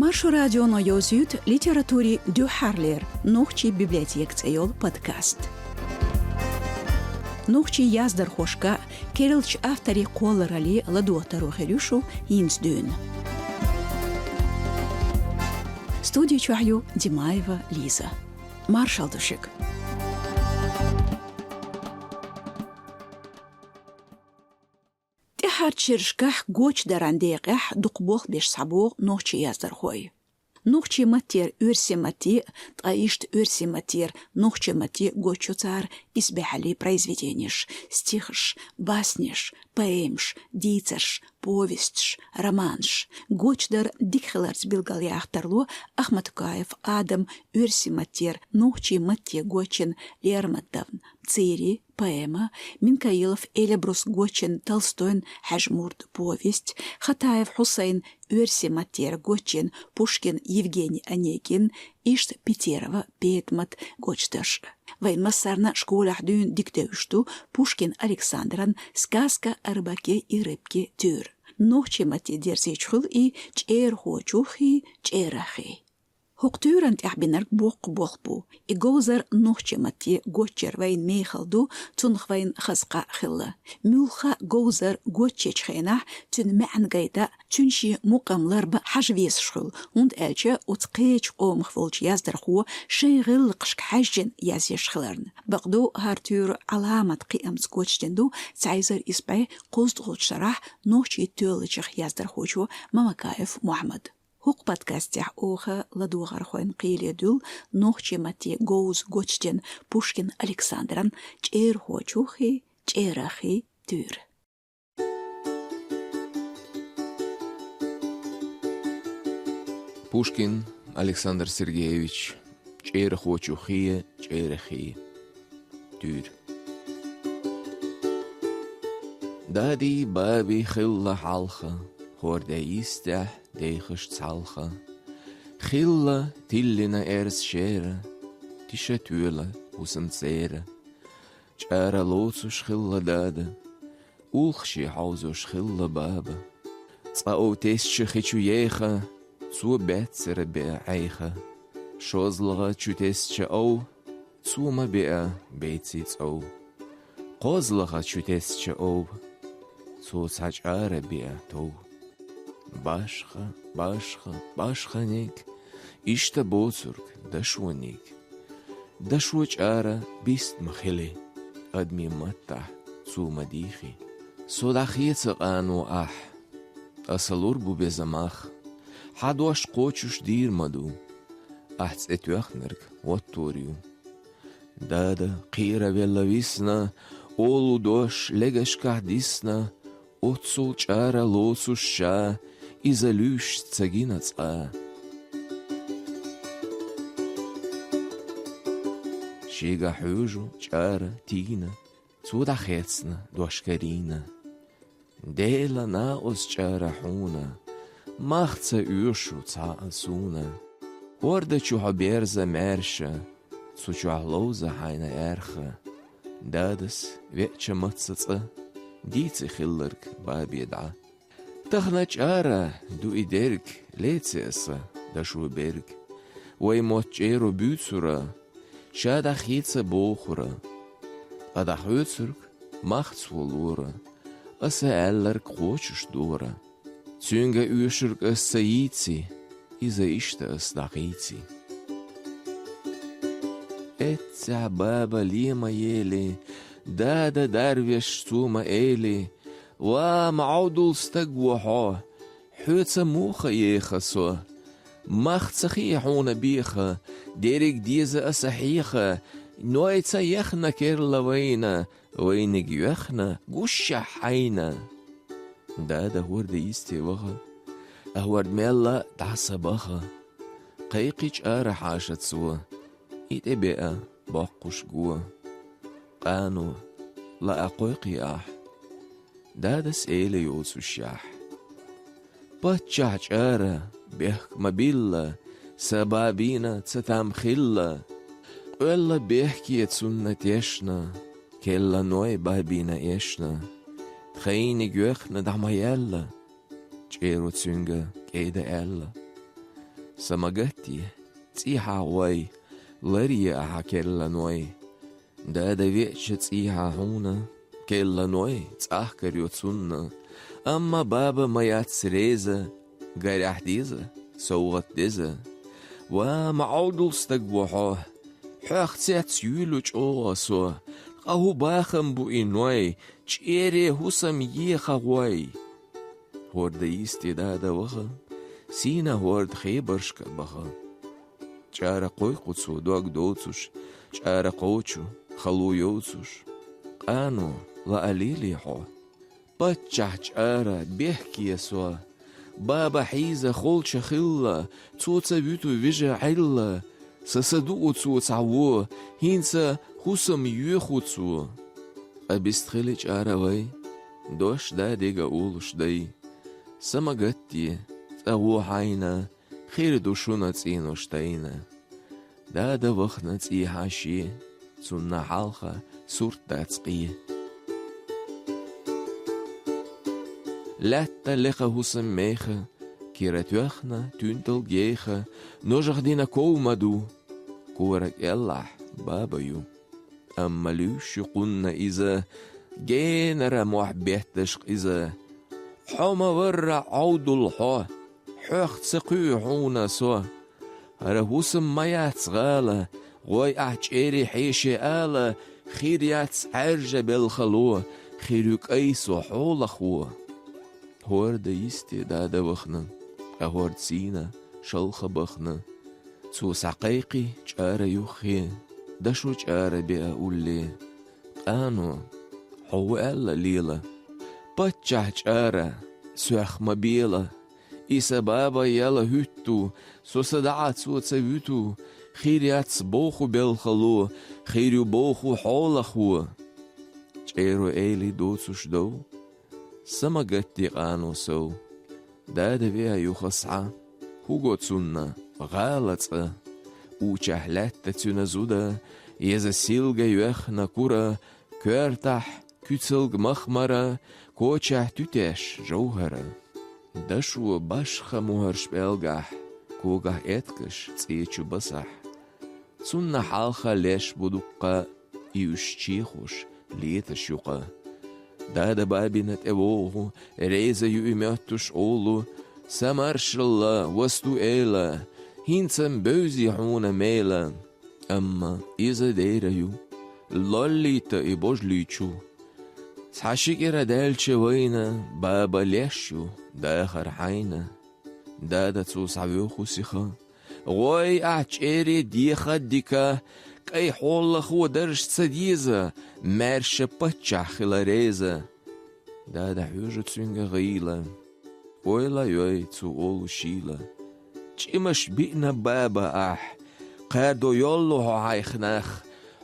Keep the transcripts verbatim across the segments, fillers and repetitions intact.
Маршо радионо йовзуьйту литературин дуьххьарлера «Нохчийн библиотека» цӀе йолу подкаст. Нохчийн яздархошка, керлачу авторийн кхолларалле ладогӀа таро хир ю шу хӀинца дуьйна. Студи чохь ю Димаева Лиза. Маршалла ду шуьга. ТӀаьхьарчу шерашкахь гочдаран декъехь дукха болх беш схьабогӀу нохчийн яздархой. Нохчийн маттера оьрсийн матте, ткъа иштта оьрсийн маттера нохчийн матте гочйо цара исбаьхьаллин произведенеш: стихаш, баснеш, поэмаш, дийцарш, повесташ, романаш. Гочдар дика хиларца билгалъяха тарло Ахматукаев Адама оьрсийн маттера нохчийн матте гочйина «Лермонтовн Цири» поэма, Минкаилов Эльбруса гочйина Толстойн «Хьаьжмурд» повесть, Хатаев Хьусайна оьрсийн маттера гочйина Пушкин Евгений Онегин, иштта Петерова Петмат гочдарш. Вайн массарна школехь дуьйна дика девзаш ду Пушкин Александран «Сказка о рыбаке и рыбке» туьйра. Нохчийн матте дерзийча хуьлу и чӀерахочух а, чӀерах а. ХӀокху туьйрана тӀехь бинарг боккха болх бу. И говзар нохчийн матте гочйар вайна мехала ду, цунах вайна хаза кхаъ хилла. Муьлхха а говзар гочйечу хенахь, цуьнан маьӀна гайта, цуьнан шен мукъам ларба хьажа везаш хуьлу, хӀунда аьлча оцу кхечу къомах волчу яздархо шайн гӀиллакхашка хьаьжжина язъеш хиларна. Бакъду, хӀара туьйра Ӏаламат кхиамца гочдина ду цхьа эзар исс бӀе кхузткъалгӀачу шарахь нохчийн тоьллачех яздархочо Мамакаев Мухьаммада. ХӀокху подкастехь оха ладогӀархойн кхеле дуьллу нохчийн матте говза гочдина Пушкин Александран «ЧӀерахочух а, чӀерах а» туьйра. Пушкин Александр Сергеевич, «ЧӀерахочух а, чӀерах а» туьйра. Дади, баби хилла хьалха, хӀордан йистехь дехаш цхьалха. Хилла тиллина эрз шера, тиша тоьла хӀусам церан. ЧӀара лоцуш хилла дада, улхаш хьовзош хилла баба. Цкъа ов тесча хи чу еха, цо баьццара беа Ӏеха. ШозлагӀа чу тесча ов, цо ма беа беций цӀов. КхозлагӀа чу тесча ов, цо цхьа чӀара беа тов. Башха, башха, башханиг, иштта боцург дашониг. Дашо чӀара бист ма хили, адамийн маттахь цо ма дийхи. Со дӀахеца, къано, ахь, аса лур бу беза мах. Хьан дош кхочуш дийр ма ду, ахь цӀе тоьхнарг хӀоттор ю. Дада кхеравелла висна, олу дош легашкахь дисна, оццул чӀара лоцуш ша, иза луьйш ца гина цкъа. Шега хьоьжу чӀара тийна, цо дӀахецна дош карийна. Дела, накъост чӀара хьуна, мах ца оьшу цхьа а суна. ХӀорда чу хьо берза маьрша, цу чохь ловза хьайна аьрха. Дадас веача мацца цкъа дийци хилларг бабе дӀа. Тахана чӀара ду и дерг, леце аса дашо берг. Вай мотт чӀеро буьйцура, ша дӀахеца бохура. Ткъа дӀахоьцург мах цо лора, аса аьлларг кхочуш дора. Цуьнга оьшург ас ца йийци, иза иштта ас дӀакхийци. Эццехь баба ле ма ели, дада дарвеш цо ма эли: «Ва, ма Ӏовдал стаг ву хьо, хьоьца муха еха со? Мах ца хии хьуна беха, дерриг деза аса хьеха, ной ца ехна керла вайна, вайниг йоьхна гушшехь хьайна». Дада хӀорда йисте ваха, а хӀорда мелла дӀа са баха. Кхайкхи чӀара хьаша цо, и тӀе беа боккхуш го. Къано, лаа кхойкхий ахь, дадас эла йоцушехь. Паччахь чӀара бехк ма билла, сан бабина ца там хилла. Къоьлла бехке цунна тешна, келла ной бабина эшна. Тхайниг йоьхна дӀа ма яьлла, чӀеро цуьнга кӀеда аьлла. Са ма гатте, цӀий хьа гӀой, ларъе ахьа керла ной. Дада веъча цӀий хьа хьуна, керла ной цӀахкар йо цунна. Амма баба ма яц реза, гарехь деза, совгӀат деза. Ва, ма Ӏовдал стаг ва хьо, хьох цец юьйлу чӀогӀа со, къа хӀу бахам бу и ной, чӀере хӀусам еха гӀой. ХӀорда йисте дада ваха, сийна хӀорда хебаршка баха. ЧӀара кхойкху цо дог доцуш, чӀара кхочу хало йоцуш. Къано, лаалеле хьо. Паччахь чӀара бехке со. Баба хьийза холча хилла, цо ца вуьту вижа Ӏилла. Са са дуу цо цхьа во, хӀинца хӀусам йоьху цо. Къа бистхили чӀара вай, дош дадега олуш дай. Са ма гатте, цӀа гӀо хьайна, хир ду шуна цӀенош тайна. Дада вахна цӀий хьа ше, цунна хьалха сурт дац къе. Лаьтта лекха хӀусам меха, кира тоьхна туьнтал геха, ножах дина ков ма ду. Кора кӀеллахь баба ю. Амма луьйш ю кхунна иза, генара мохь бетташ къиза. Хьо ма варра Ӏовдал хьо, хьох ца кхуьу хьуна со. ХӀара хӀусам ма яц гӀала, гӀой ахь чӀери хьеше ала, хир яц Ӏаьржа белхало, хир ю кӀай со хьолахо. ХӀорда йисте дада вахна, ткъа хӀорда сийна шалха бахна. Цо схьакхайкхий чӀара юххе, дашо чӀара беа улле. Къано, хьо ву аьлла лела, паччахь чӀара, соьх ма бела. И са баба яла хӀуьтту, со са дӀа цо ца вуьту, хир яц боху белхало, хир ю боху хьолахо. ЧӀеро эли доцуш дов, са ма гатте къано сов. Дада веа юха схьа, хӀуго цунна гӀала цӀа. Учахь лаьтта цуьнан зуда, еза силга йоьхна кура, коьртахь куьцалг махмара, кочахь туьтеш жовхӀара. Дашо башха мухӀарш пӀелгахь, когахь эткаш цӀечу басахь. Цунна хьалха леш бу дуккха, и уьш чехош леташ юкъа. Дада бабина тӀе вогӀу, реза ю и моьттуш олу, са маршалла, васту эла, хӀинца-м бевзи хьуна мела. Амма иза дера ю, лоллийта и божлуьйчу. Цхьа ши кӀира даьлча вайна, баба леш ю, дахар хьайна. Дада цо схьавоьху сиха. ГӀой ахь чӀере деха дика, кӀай хьолахо дарж ца деза, маьрша паччахь хила реза. Дада хьоьжу цуьнга гӀийла. Ойла йой цо олу шийла. ЧӀимаш биъна баба ахь, кхардо йоллу хьо хьайх нах,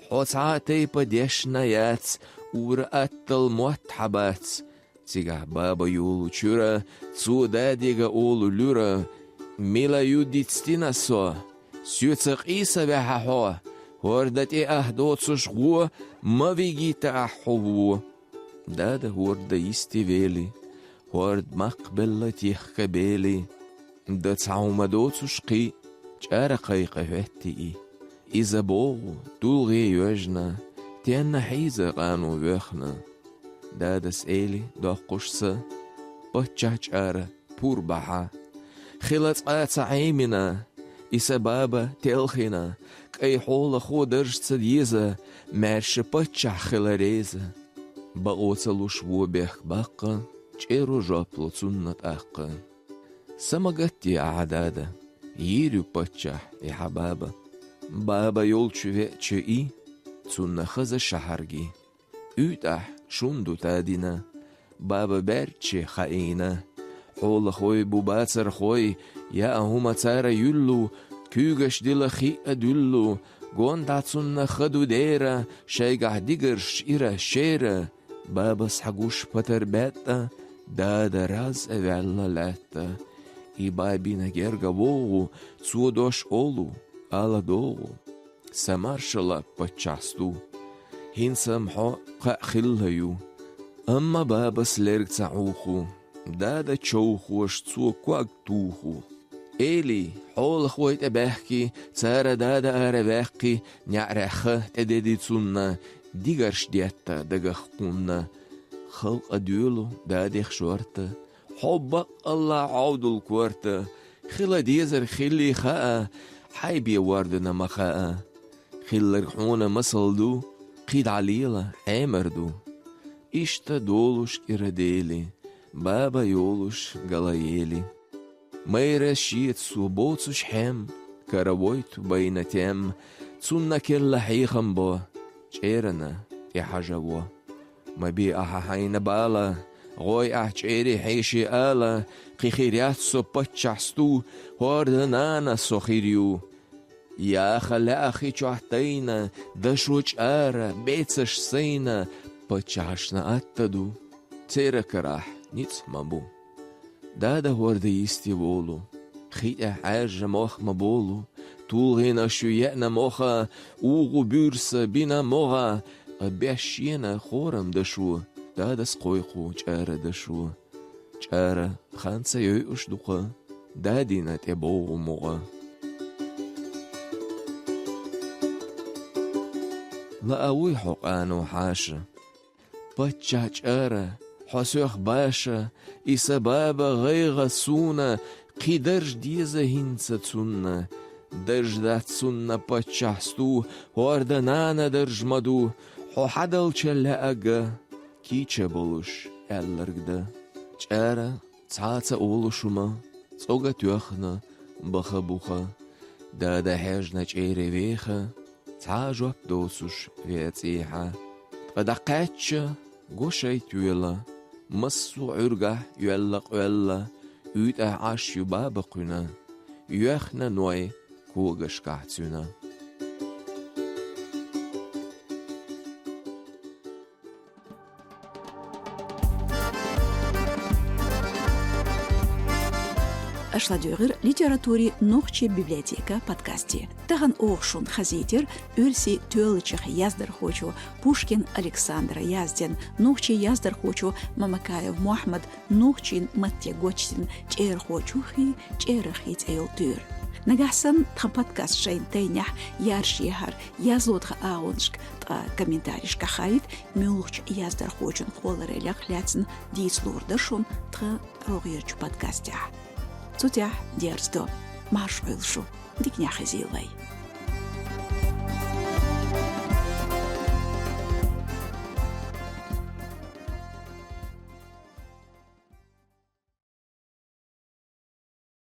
хьо цхьа а тайпа дешна яц, ура аттал мотт хьабац. Цигахь баба йолу чуьра, цо дадега олу луьра, мила ю дицдина со, соьца къийса ваьхьа хьо, хӀорда тӀе ахь доцуш гӀо, ма вигийта ахь хьо во. Дада хӀорда йисте вели, хӀорд макхбелла техка бели. Дан цхьа хӀума доцуш кхин, чӀара кхайкха хӀоьттий и. Иза богӀу, дулгӀе йоьжна, тенна хьийза къано воьхна. Дадас эли доккхуш са, паччахь чӀара пур бахьа. Хила цкъа ца Ӏемина, и са баба телхина, кӀай хьолахо дарж ца деза, маьрша паччахь хила реза. Бакъо ца луш во бехк баккха, чӀеро жоп ло цунна тӀаккха. Са ма гатте ахьа дада, йийр ю паччахь и хьан баба. Баба йолчу веача и, цунна хаза шахьарги. УьйтӀахь шун ду тадина, баба баьрчче хаийна. Хьолахой бу бацархой, яа хӀума цара юьллу, куьйгаш дила хиъа дуьллу, гонда цунна ха ду дера, шайгахь дигарш ира шера. Бабас хьагуш патар баьттӀа, дада раз а ваьлла лаьтта. И бабина герга вогӀу, цо дош олу, ала догӀу. Са маршалла паччахьс ду. ХӀинца-м хьо кхаъ хилла ю. Амма бабас лерг ца Ӏуху, дада човхош цо ког туху. Элий, хьолахой тӀе баьхкий, цара дада ара ваьккхий, неӀарехха тӀедеди цунна, дигарш детта дагах кхунна. Халкъа доьлу дадех шорта, хьо баккъалла Ӏовдул корта, хила дезар хиллий хаа, хьайбе вордана ма хаа. Хилларг хьуна масал ду, кхидӀа лела Ӏемар ду. Иштта долуш кӀира дели, баба йолуш гала ели. Майра шеца цо боцуш хьем, кара войту байна тем, цунна керла хьехам бо, чӀерана тӀехьажа во. Ма бе ахьа хьайна бала, гӀой ахь чӀери хьеший ала, кхин хир яц со паччахь сту, хӀорда нана со хир ю. Яха лаьа хи чохь тайна, дашо чӀара, бецаш сайна, паччахьашна атта ду, церан карахь ницкъ ма бу. Дада хӀорда йисте волу, хи тӀехь Ӏаьржа мох ма болу, тулгӀенаш ю еана моха, угӀу буьрса бина могӀа, къа беш шена хорам дашо, дадас кхойкху чӀара дашо. ЧӀара хан ца йойуш дукха, дадина тӀе богӀу мугӀа. Лаа вуй хьо къано хьаша? Паччахь чӀара, хьо соьх баша, и сан баба гӀайгӀа суна, кхин дарж деза хӀинца цунна. Дарж дац цунна паччахь сту, хӀорда нана дарж ма ду, хьо хьадалча лаьа га, кийча болуш аьлларг дан. ЧӀара цхьа а ца олуш хӀума, цӀога тоьхна баха-буха. Дада хьежна чӀере веха, цхьа а жоп доцуш веа цӀехьа. Ткъа дӀакхаьчча, го шайтвела, массо а Ӏуьргахь йоьлла-къоьлла, уьйтӀахь Ӏаш ю баба кхуьна, йоьхна ной когашкахь цуьна. Аша ладуьйгӀира литературин нохчийн библиотека подкасте. Тахана оха шуна хазийтира оьрсийн тоьллачех яздархочо Пушкин Александра яздина, нохчийн яздархочо Мамакаев Мохьмада нохчийн матте гочдина «ЧӀерахочун хий, чӀеран хий» цӀе йолу туьйра. Нагахь санна тхан подкаст шайна тайнехь, яржийхьара, язло тхан агӀонашка, ткъа комментарийшкахь хаийта, муьлхачу яздархочун кхоллараллех лаьцна дийца луур дара шуна тхан рогӀерчу подкастехь. Цу тӀехь дерзадо. Марша Ӏойла шу. Диканехь хезийла вай.